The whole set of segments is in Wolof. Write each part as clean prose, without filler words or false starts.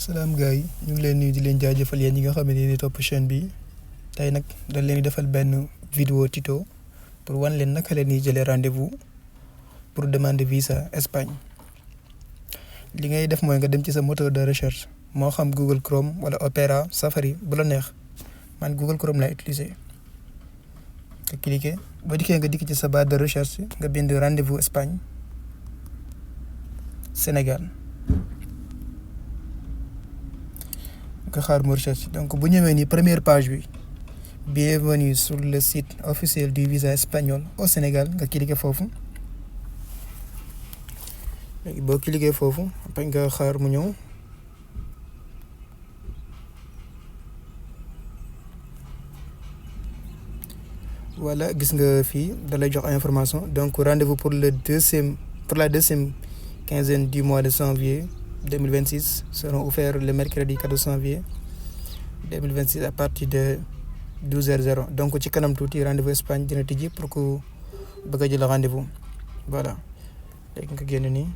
salaam gars yi ñu ngi leen nuyu di leen jaajëfal yéen ñi nga xam ne yéen a topp chaîne bi tey nag dañ leen di defal benn vidéo tuto pour wan leen naka leen di jëlee rendez-vous pour demander visa Espagne. li ngay def mooy nga dem ci sa moteur de recherche moo xam Google Chrome wala Opera Safari bu la neex man Google Chrome lay utiliser nga cliquer boo dikkee nga dikk ci sa barre de recherche nga bind rendez-vous Espagne Sénégal. nga xaar mu recherche donc bu ñëwee nii première page bi bienvenue sur le site officiel du visa espagnol au Sénégal nga cliquer foofu léegi boo cliquer foofu après nga xaar mu ñëw voilà gis nga fii da lay jox information donc rendez-vous pour la deuxième quinzaine du mois de janvier 2026 seront offerts le mercredi 14 janvier 2026 à partir de 12h00 donc ci kanam tuuti rendez-vous Espagne dina tijji pour que bëgg a jël rendez-vous voilà léegi nga génn nii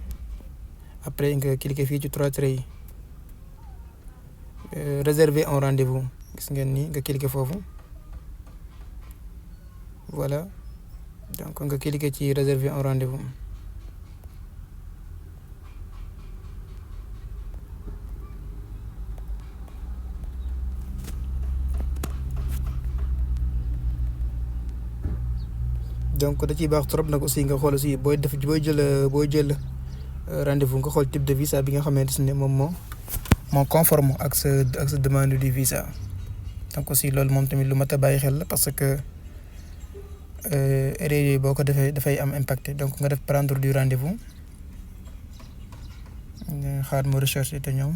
après nga cliquer fii ci 3 traits yi réserver un rendez-vous gis ngeen nii nga cliquer foofu voilà donc nga cliquer ci réserver un rendez-vous. donc da ciy baax trop nag aussi nga xool aussi booy jël rendez-vous nga xool type de visa bi nga xamante ne moom moo conforme ak sa demande du visa donc aussi loolu moom tamit lu mat a bàyyi xel la parce que erreur yooyu boo ko defee dafay am impact donc nga def prendre du rendez-vous nga xaar mu recherche te ñëw.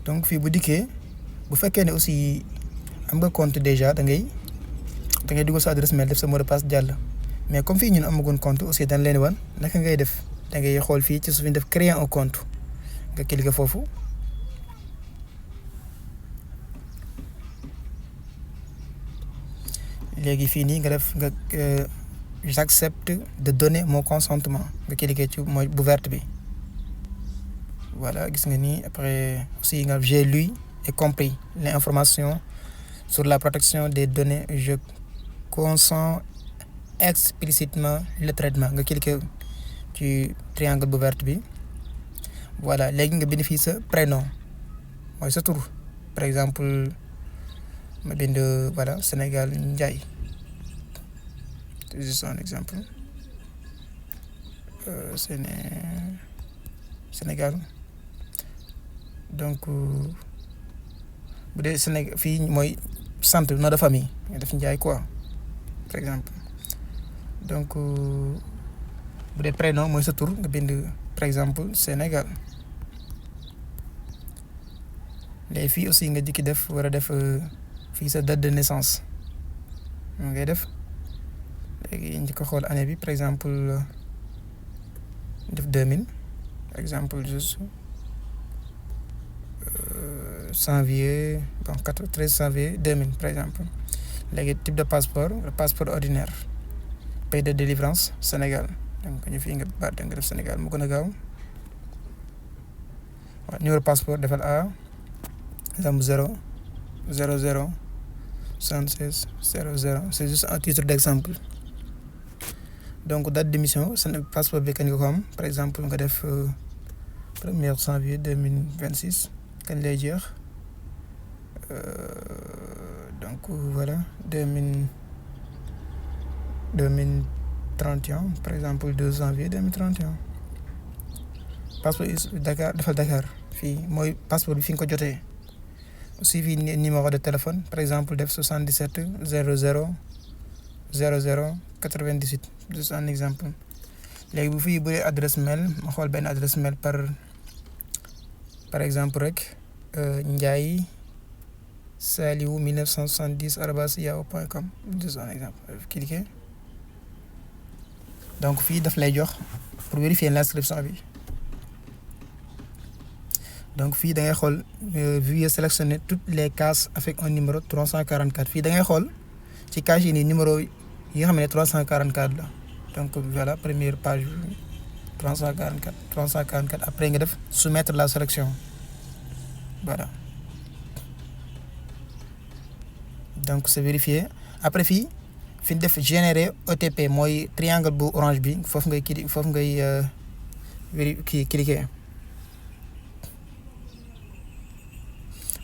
donc fii bu dikkee bu fekkee ne aussi am nga compte déjà da ngay dugal sa adresse mail def sa mot de passe jàll mais comme fii ñun amagoon compte aussi dañ leen wan naka ngay def da ngay xool fii ci suuf ñu def créer un compte nga cliquer foofu léegi fii nii nga def nga j'accepte de donner mon consentement nga cliquer ci mooy bu verte bi. voilà gis nga nii après aussi nga j'ai lu et compris les informations sur la protection des données je consens explicitement le traitement nga cliquer ci triangle bu vert bi voilà léegi nga bind fii sa prénom mooy sa tur par exemple ma bind voilà Sénégal Ndiaye c'est juste un exemple Sénégal. donc bu dee Sénégal fii mooy centre nom de famille nga def Ndiaye quoi par exemple donc bu dee prénom mooy sa tur nga bind par exemple Sénégal léegi fii aussi nga dikki def war a def fii sa date de naissance moo ngay def léegi ñu ko xool année bi par exemple def 2000 par exemple juste janvier bon 13 janvier 2000 par exemple léegi type de passeport le passeport ordinaire pays de délivrance Sénégal donc ñu fii nga baat nga def Sénégal mu gën a gaaw waaw numéro passeport defal A exemple 0 00 76 00 c'est juste un titre d'exemple donc date d'émission seen passeport bi kañ nga ko am par exemple nga def 1er janvier 2026 kañ lay jeex donc voilà 2031 par exemple 2 janvier 2031 passeport Dakar defal Dakar fii mooy passeport bi fi nga ko jotee aussi fii numéro de téléphone par exemple def 77 00 00 98 juste un exemple léegi bu fii bu dee adresse mail ma xool benn adresse mail par exemple rek Ndiaye Saliou 1970@yahoo.com juste un exemple cliquer donc fii daf lay jox pour vérifier l'inscription bi donc fii da ngay xool veuillez sélectionner toutes les cases avec un numéro 344 fii da ngay xool ci case yi nii numéro yi nga xam ne 344 la donc voilà première page 344 après nga def soumettre la sélection voilà donc c'est vérifié après fii fi ñu def générer OTP mooy triangle bu orange bi foofu ngay cliquer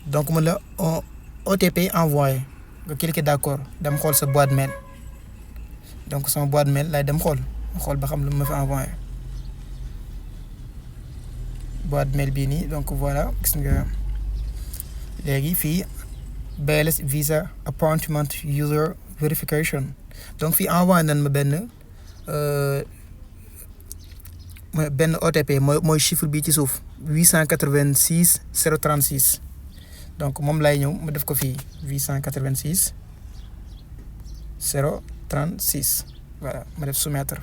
donc mu la OTP envoyé nga cliquer d'accord dem xool sa boîte mail donc sama boîte mail lay dem xool ba xam lu ma fi envoyé boîte mail bii nii donc voilà gis nga léegi fii BLS visa appointment user verification donc fii envoyé nañ ma benn OTP mooy chiffre bii ci suuf 886 036 donc moom lay ñëw ma def ko fii 886 036 voilà ma def soumettre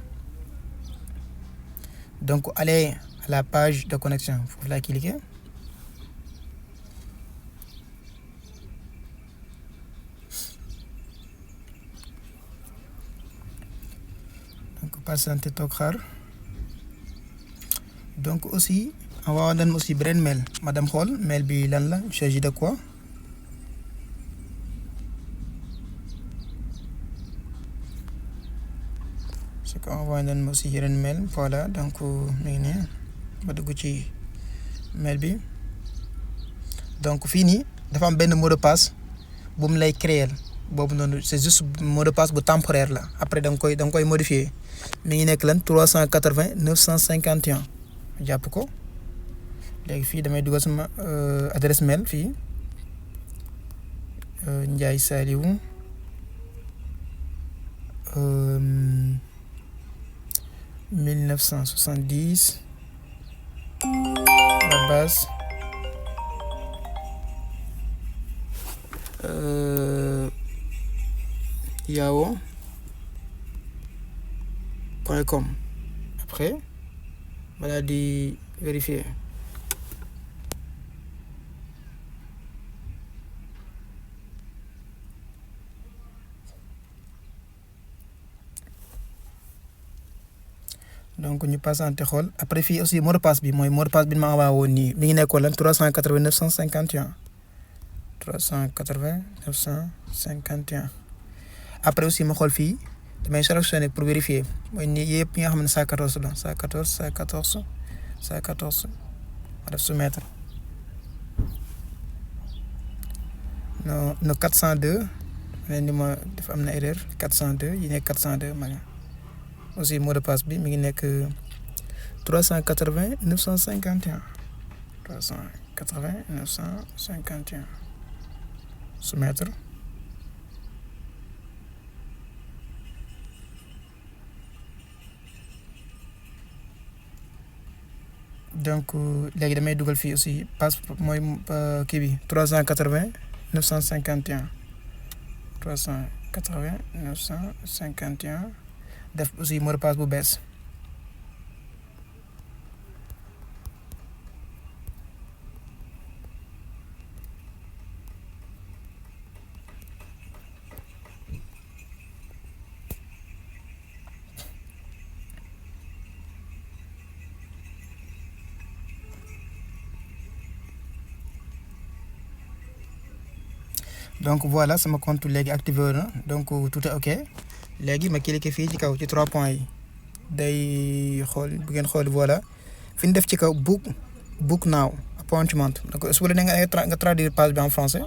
donc aller à la page de connexion foofu laay cliquer donc patienter toog xaar donc aussi envoyé nañ aussi beneen mail ma dem xool mail bi lan la il s'agit de quoi c'est que envoyé nañ aussi yeneen mail voilà donc mi ngi nii ma dugg ci mail bi donc fii nii dafa am benn mot de passe bu mu lay créer boobu noonu c'est juste mot de passe bu temporaire la après da nga koy modifier mi ngi nekk lan 380 951 jàpp ko léegi fii damay dugal sama adresse mail fii Ndiaye Saliou 1970 arobase yahoo.com après voilà di vérifier donc ñu passante xool après fii aussi mot de passe bi mooy mot de passe bi ma envoyé woon nii mi ngi nekkoon lan 380 951 380 951 après aussi ma xool fii damay sélectionner pour vérifier mooy nii yëpp yi nga xam ne 114 la 114 ma def soumettre no 402 leen ni ma def am na erreur 402 yi nekk 402 ma nga aussi mot de passe bi mi ngi nekk 380 951 soumettre donc léegi damay dugal fii aussi passe mooy kii bi 380 951 def aussi mot de passe bu bees donc voilà sama compte léegi activé na donc tout est ok léegi ma cliquer fii ci kaw ci 3 points yi day xool bu ngeen xool voilà fi ñu def ci kaw book now appointment donc su la ne nga traduire page bi en français.